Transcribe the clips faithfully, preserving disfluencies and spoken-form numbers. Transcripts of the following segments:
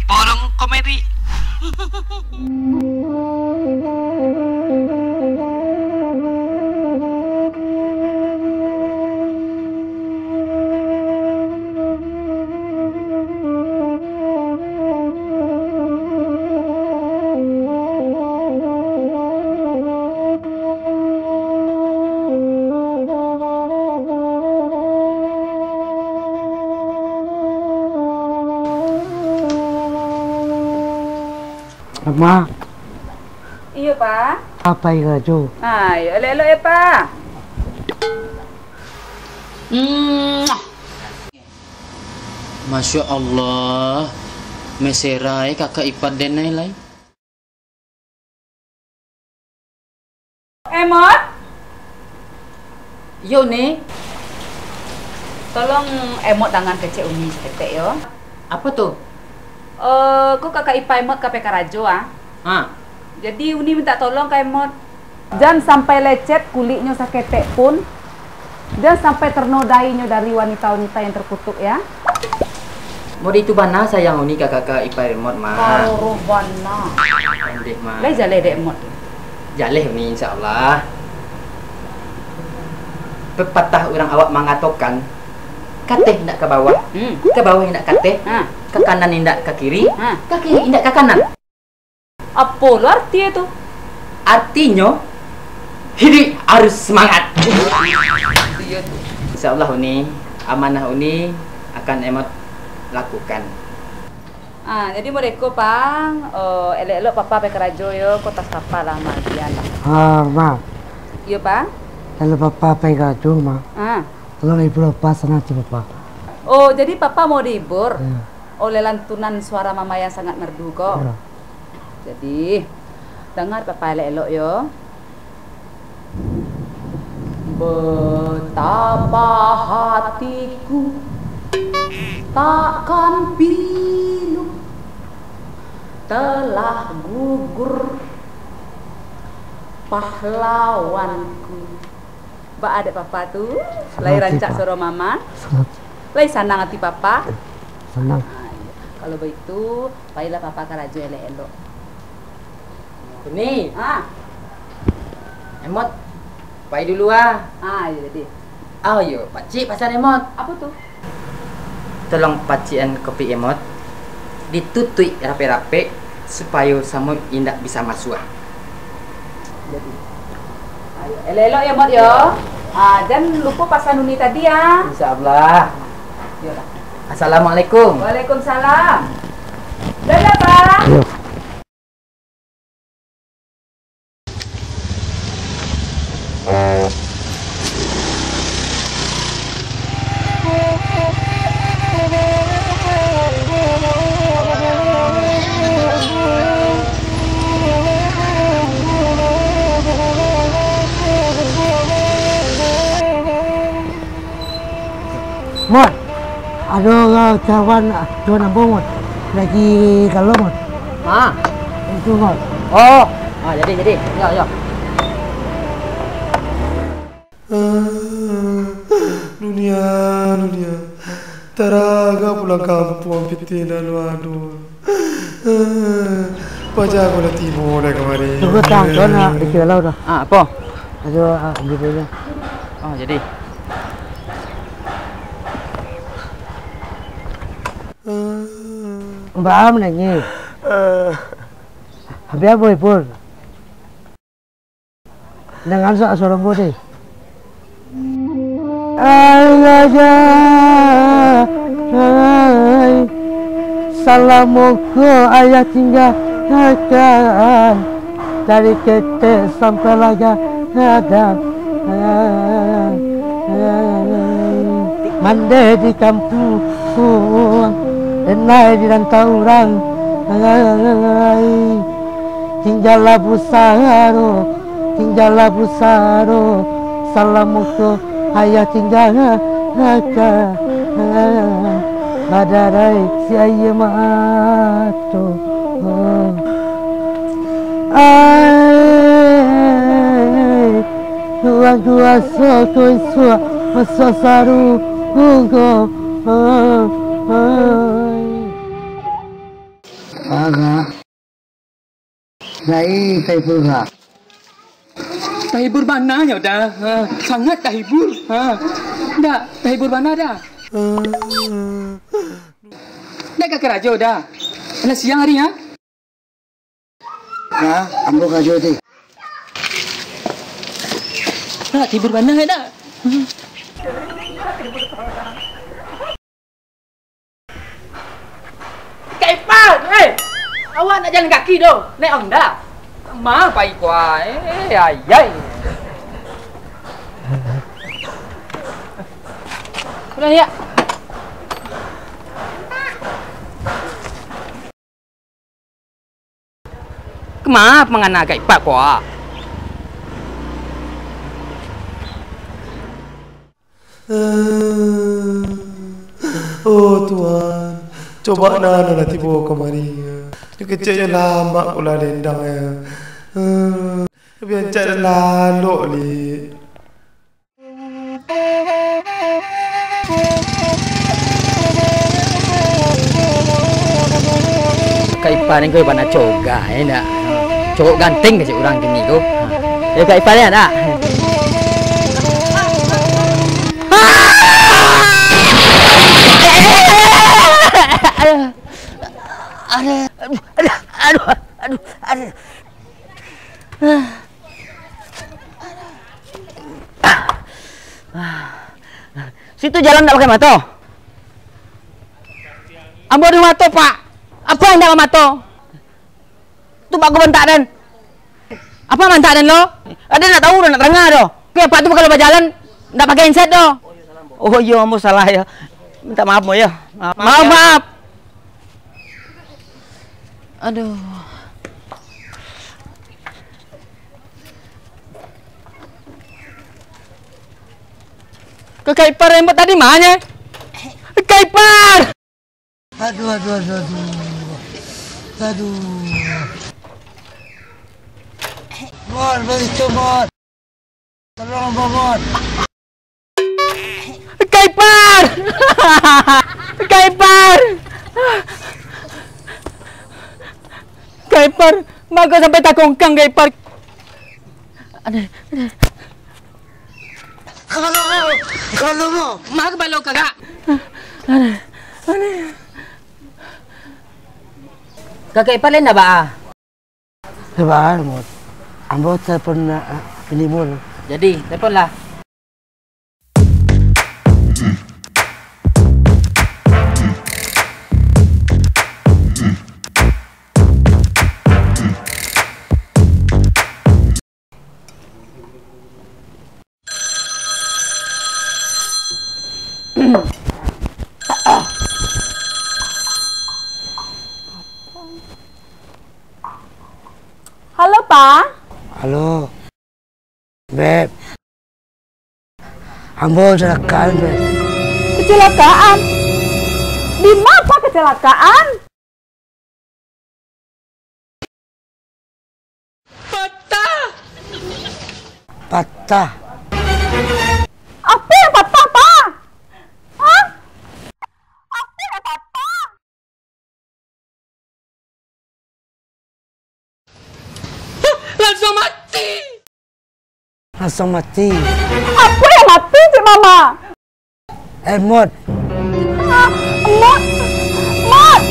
Porong komedi. Mak. Iyo, Pa. Apo iko tu? Ah, iyo, elok-elok yo, Pa. Masya Allah, mesra e kakak ipar den ai lai. Emot? Iyo, Uni. Tolong Emot dangan kecek Uni saketek, yo. Apo tu? Eh, ko kakak ipar Emot ka pai karajo, ah. Ha. Jadi, Uni mintak tolong ka Emot. Jan sampai lecet kuliknyo saketek pun. Jan sampai ternodainyo dari wanita-wanita yang terkutuk, ya. Mode itu bana sayang Uni ka kakak ipar Emot, Mak. Paroroh bana. Ondeh, Mak. Lai jaleh dek Emot. Jaleh Uni, insya Allah. Pepatah urang awak mangatokan, kateh indak ka bawah, Hmm. ka bawah indak kateh, Ha. ka kanan indak ka kiri, Ha. ka kiri indak ka kanan. Apo lo arti e tu? Artinyo, hiduik harus semangat. Iyo tu. Insya Allah Uni, amanah Uni akan Emot lakukan. Ah, jadi mode ko, Pang, eh, elok-elok Papa pai karajo yo, ko tas Papa lah magian lah. Ah, Ma. Iyo, Pang. Kalau Papa pai karajo, Ma. Ah. Tolong hibur Papa sanang tu, Papa. Oh, jadi Papa mau dihibur? Iyo. Oleh lantunan suara Mama yang sangat merdu ko. Iyo. Jadi, dangar Papa elok-elok yo. Betapa hatiku takkan pilu, telah gugur pahlawanku. Baa dek Papa tu? Lai rancak suaro Mama? Sanang ati, Papa. Lai sanang ati Papa? Sanang. Ah, iyo. Kalau baitu, pailah Papa karajo elok-elok. Uni. Ah. Emot, pai dulu ah. Ah, iyo, jadi. Oh, iyo, pacik pasan Emot. Apo tu? Tolong pacikan kopi Emot, ditutuik rapek-rapek, supayo samuik indak bisa masuak. Jadi, ayo, elok-elok yo, Mot, yo. Ah, jan lupo pasan Uni tadi, ah. Insya Allah. Iyolah. Assalamualaikum. Waalaikumsalam. Dadah, Pak. Iyo. Mot, ado urang kawan, kawan ambo, Mot, lagi galo, Mot. Ha? Itu, Mot. Oh, ah, jadi, jadi. Yo, yo. Dunia, dunia. Taraga pulang kampuang pitih nan ado. Paja ko lah tibo dek kamari. Tunggu, Tang, ko nak dikira lah dah. Ah, apo? Aduh, ah, gitu aja. Oh, jadi. Mbak Am nangis. Habis apa, Ipul? Dengan sa-, suara ambo deh. Ayah, ai, salamo ko ayah tinggakan, dari ketek sampai lah gadang. Mandeh di kampuang, denai di rantau urang. Tinggalah busaro, tinggalah busaro, salamo ko ayah tinggakan. Badarai si aia mato. Ai, urang kuaso ko isuak, maso saru ko. Ai. Lai, Saiful, ha. Tahibur bana nyo, Da. Ha, sangat tahibur. Ha. Da, tahibur bana, Da. Da ka karajo, Da. Lah siang ari, ha? Ha, ambo karajo ti. Da, tahibur bana, Da. Kak Ipar, eh! Awak nak jalan kaki doh, naik Honda. Ma pai kua, eh, ayai. Pulang, ya. Kama mangana Kak Ipar ko? Oh Tuhan, cobaan nan lah tibo kamari. Nyo keceknyo lamak pulo dendang, eh. Tapi ancak lalok, Lik. Kak Ipar ni kau bana cogak, eh, nak. Cogak ganteng kecek urang kini ko. Eh, Kak Ipar, ya, nak? Aduh. Aduh, aduh, aduh, aduh, aduh. Situ jalan ndak pakai mato? Ambo ado mato, Pak. Apo nan ndak bamato? Tu Pak ko bantak den. Apo bantak den lo? Aden ndak tahu doh, ndak taranga doh. Oke, Pak tu kalau bajalan ndak pakai headset doh. Oh iyo, ambo salah yo. Minta maaf, Mo, yo. Maaf, maaf, maaf. Aduh. Kak Ipar rembot tadi ma nyo? Kak Ipar! Aduh, aduh, aduh, aduh. Aduh. Mot, baliak, Mot. Tolong, Mot. Kak Ipar! Kak Ipar! Kak Ipar, mako sampai takongkang, Kak Ipar. Aduh, aduh. Kalau mau, kalau mau. Mah kepala kakak. Aduh, aduh. Kakak Ipar lain dah, Ba? Sabar, Mot. Ambo telepon, ah, Bini Mul. Jadi, teleponlah. Halo, Pa. Halo. Beb. Ambo kecelakaan, Beb. Kecelakaan? Di ma, Pa, kecelakaan? Patah. Patah. Apo nan patah, Pa? Hah? Apo nan patah? Hah, langsuang mati. Langsuang mati. Apo nan mati, Cik Mama? Eh, Mot. Ah, Mot. Mot.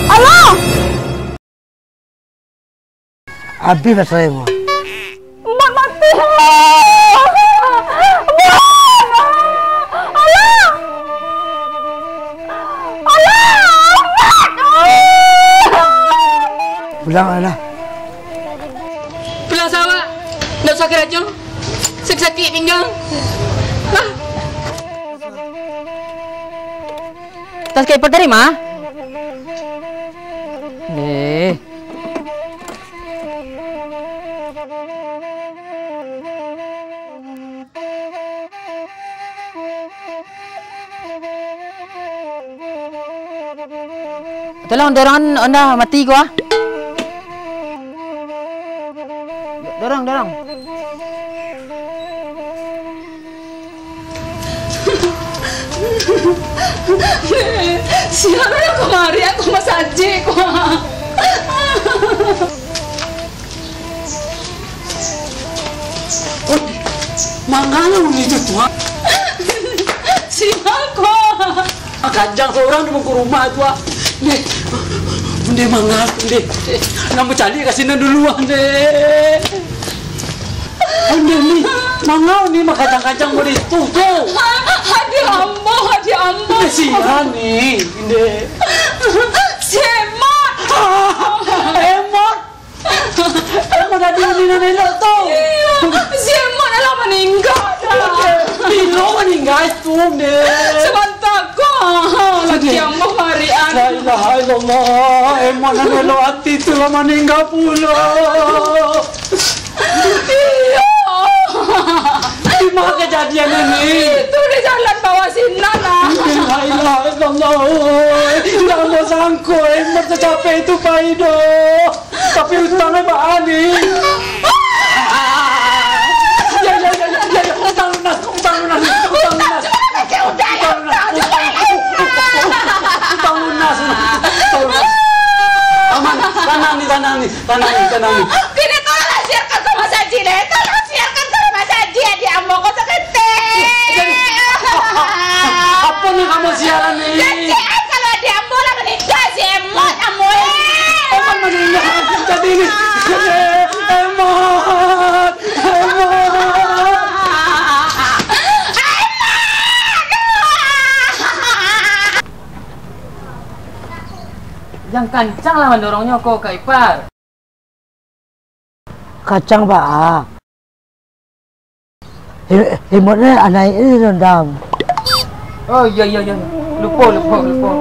Alah. Abih basayo, Mot. Mot mati. Mot. Alah. Alah. Mot. Pulang lah. Pulang sawak. Ndak usah karajo. Sakik-sakik pinggang. Ah. Tas Kak Ipar tadi mah? Eh. Tolong dorong, Honda mati ko ah. Dorong, dorong. Sia nan kamari, aku masajik ko. Mangalo ni tu, Tuan? Siapa? Kajang sorang di muko rumah tu, ah. Ndeh. Ndeh, mangalo, ndeh. Namo caliak ka sinan dulu, ah, ndeh. Ndeh ni, mangalo ni makajang-kajang model tu, tu. Hadiah ambo, hadiah ambo. Ndeh, sia ni, ndeh. Si Emot. Ah, Emot. Emang tadi ni nan elok tu? Iyo, si Emot lah maningga dah. Bilo maningga tu, Ndeh? Sabanta ko. Ha, laki ambo marian. La ilaha illallah. Emang nan elok ati tu lah maningga pulo. Iyo. Di ma kajadian ini? Itu di jalan bawah sinan lah. La ilaha illallah. Indak ambo sangko Emot sacapek itu pai doh. Tapi utang e baa ni? Ya, ya, ya, ya, ya, ya. Utang lunas, utang lunas, utang lunas. Utang lunas, utang lunas, utang lunas. Utang lunas, utang lunas. Aman, tanang ni, tanang ni, tanang ni, tanang ni. Kini tolonglah siarkan ka masajik, eh. Tolong siarkan ka masajik, adik ambo ko saketek. Jadi, apo nan kamu siaran ni? Kecek kalau adik ambo lah maningga, si Emot ambo, eh. Emot maningga. Jadi ni, Emot, Emot. Jan kancang lah mandorongnya ko, Kak Ipar. Kacang baa? He-, Emot ni anak ini dendam. Oh, iya, iya, iya. Lupo, lupo, lupo.